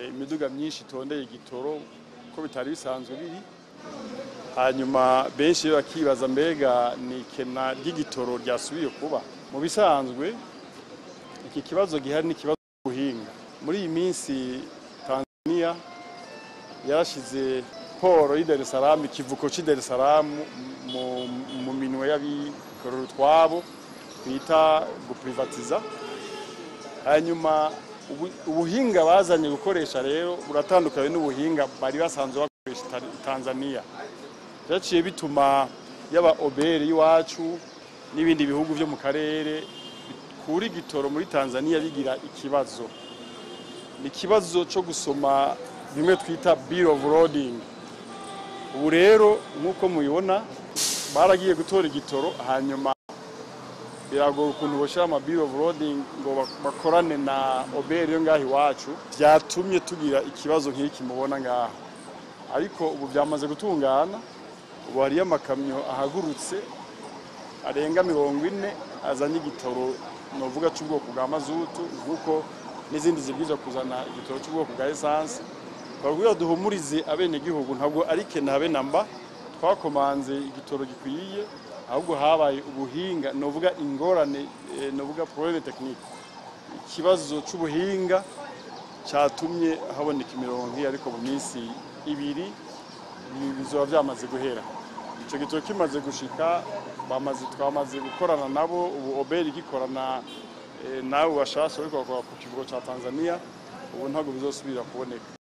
Imiduga myinshi itondeye igitoro ko bitari bisanzwe biri. Hanyuma benshi bakibaza: mbega ni ikena ry'igitoro ryasubiye kuba? Mu bisanzwe iki kibazo gihari ni ikibazo cy'ubuhinga. Muri iyi minsi Tanzania yarashize port y'i Dar es Salaam, ikivuko cy'i Dar es Salaam, mu minwe y'abikorera utwabo, bita guprivatiza. Hanyuma ubuhinga bazanye gukoresha rero buratandukanye n'ubuhinga bari basanzwe bakoresha Tanzania. Byaciye bituma yaba OBR y'iwacu n'ibindi bihugu byo mu karere bikura igitoro muri Tanzania bigira ikibazo. Ni ikibazo cyo gusoma bimwe twita bill of loading. Ubu rero nk'uko mubibona, baragiye gutora igitoro, hanyuma biragora ukuntu boshyira ama bill of loading ngo bakorane na OBR yo ngaho iwacu. Byatumye tugira ikibazo nk'iki mubona ngaha, ariko ubu byamaze gutungana. Ubu hariyo amakamyo ahagurutse arenga 40 azanye igitoro, novuga cy'ubwoko bwa mazutu, nk'uko n'izindi zibwirizwa kuzana igitoro cy'ubwoko bwa essence. Twabwira duhumurize abenegihugu, ntabwo ari kena habe namba. Twakomanze igitoro gikwiye, ahubwo habaye ubuhinga, novuga ingorane, novuga problème technique, ikibazo c'ubuhinga cyatumye haboneka imirongo nk'iyi. Ariko mu minsi 2 bizoba byamaze guhera. Ico gitoro kimaze gushika, twamaze gukorana nabo. Ubu OBR igikorana nabo bashasha bariko bakora ku kivuko ca Tanzania. Ubu ntabwo bizosubira kuboneka.